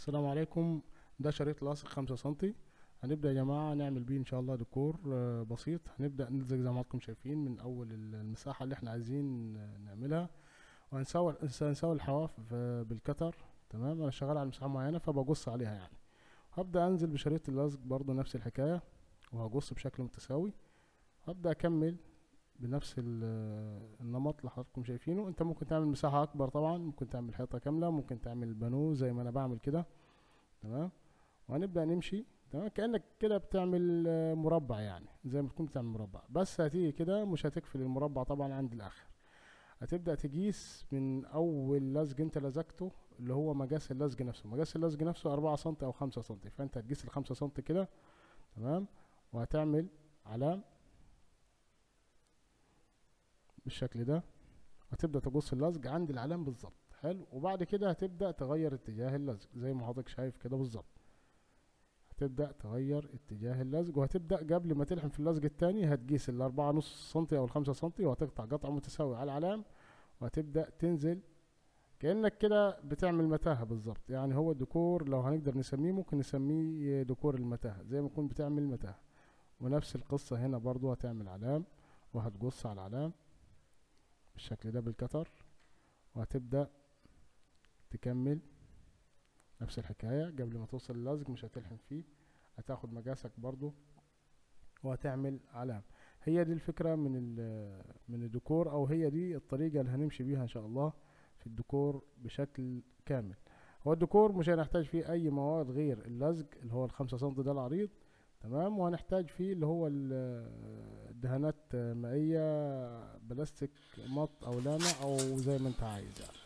السلام عليكم. ده شريط لاصق 5 سنتي. هنبدأ يا جماعة نعمل بيه ان شاء الله ديكور بسيط. هنبدأ نلزق زي ما حضراتكم شايفين من اول المساحة اللي احنا عايزين نعملها، وهنساوي الحواف بالكتر. تمام، انا شغال على مساحة معينة فبقص عليها يعني. هبدأ انزل بشريط اللزق برضو نفس الحكاية، وهقص بشكل متساوي. هبدأ اكمل بنفس النمط اللي حضراتكم شايفينه. انت ممكن تعمل مساحة اكبر طبعا، ممكن تعمل حيطة كاملة، ممكن تعمل بانو زي ما انا بعمل كده. تمام، وهنبدأ نمشي. تمام، كأنك كده بتعمل مربع يعني، زي ما تكون بتعمل مربع، بس هتيجي كده مش هتقفل المربع طبعا عند الاخر. هتبدأ تقيس من اول لزق انت لزقته اللي هو مقاس اللزق نفسه. مقاس اللزق نفسه 4 سنتي او 5 سنتي، فانت هتقيس ال5 سنتي كده. تمام، وهتعمل علام بالشكل ده، وهتبدأ تقص اللزق عند العلام بالظبط. حلو، وبعد كده هتبدأ تغير اتجاه اللزق زي ما حضرتك شايف كده بالظبط. هتبدأ تغير اتجاه اللزق، وهتبدأ قبل ما تلحم في اللزق التاني هتقيس 4.5 سنتي او 5 سنتي، وهتقطع قطعة متساوية على العلام، وهتبدأ تنزل كأنك كده بتعمل متاهة بالظبط. يعني هو الديكور لو هنقدر نسميه ممكن نسميه ديكور المتاهة، زي ما تكون بتعمل متاهة. ونفس القصة هنا برضو، هتعمل علام وهتقص على العلام بالشكل ده بالكتر، وهتبدأ تكمل نفس الحكاية. قبل ما توصل اللزق مش هتلحم فيه، هتاخد مقاسك برضو وهتعمل علام. هي دي الفكرة من الديكور، او هي دي الطريقة اللي هنمشي بيها ان شاء الله في الديكور بشكل كامل. هو الديكور مش هنحتاج فيه اي مواد غير اللزق اللي هو 5 سنتي ده العريض. تمام، وهنحتاج فيه اللي هو الدهانات مائية، بلاستيك مط او لامع او زي ما انت عايز يعني.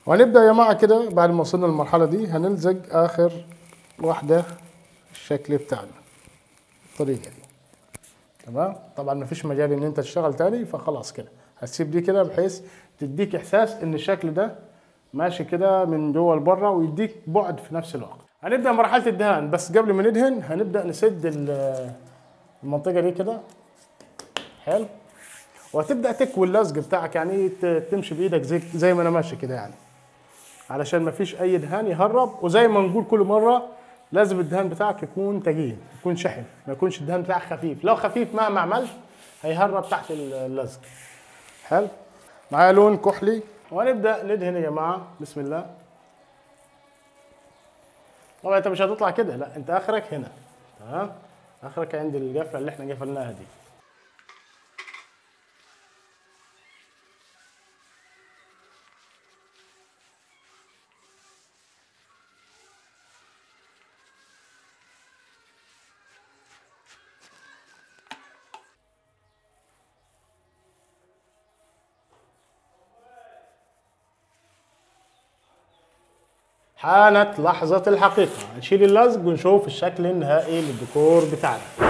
وهنبدأ يا جماعة كده بعد ما وصلنا للمرحلة دي هنلزق آخر واحدة الشكل بتاعنا بالطريقة دي. تمام، طبعا مفيش مجال إن أنت تشتغل تاني، فخلاص كده هتسيب دي كده بحيث تديك إحساس إن الشكل ده ماشي كده من جوه لبره ويديك بعد في نفس الوقت. هنبدأ مرحلة الدهان، بس قبل ما ندهن هنبدأ نسد المنطقة دي كده. حلو، وهتبدأ تكوي اللزق بتاعك، يعني تمشي بإيدك زي ما أنا ماشي كده يعني، علشان مفيش اي دهان يهرب. وزي ما نقول كل مرة لازم الدهان بتاعك يكون تقيل، يكون شحم، ما يكونش الدهان بتاعك خفيف. لو خفيف مهما عملت هيهرب تحت اللزق. حلو، معايا لون كحلي وهنبدا ندهن يا جماعة. بسم الله. طبعا انت مش هتطلع كده، لا انت اخرك هنا. تمام، اخرك عند القفله اللي احنا قفلناها دي. حانت لحظة الحقيقة، هنشيل اللزق ونشوف الشكل النهائي للديكور بتاعنا.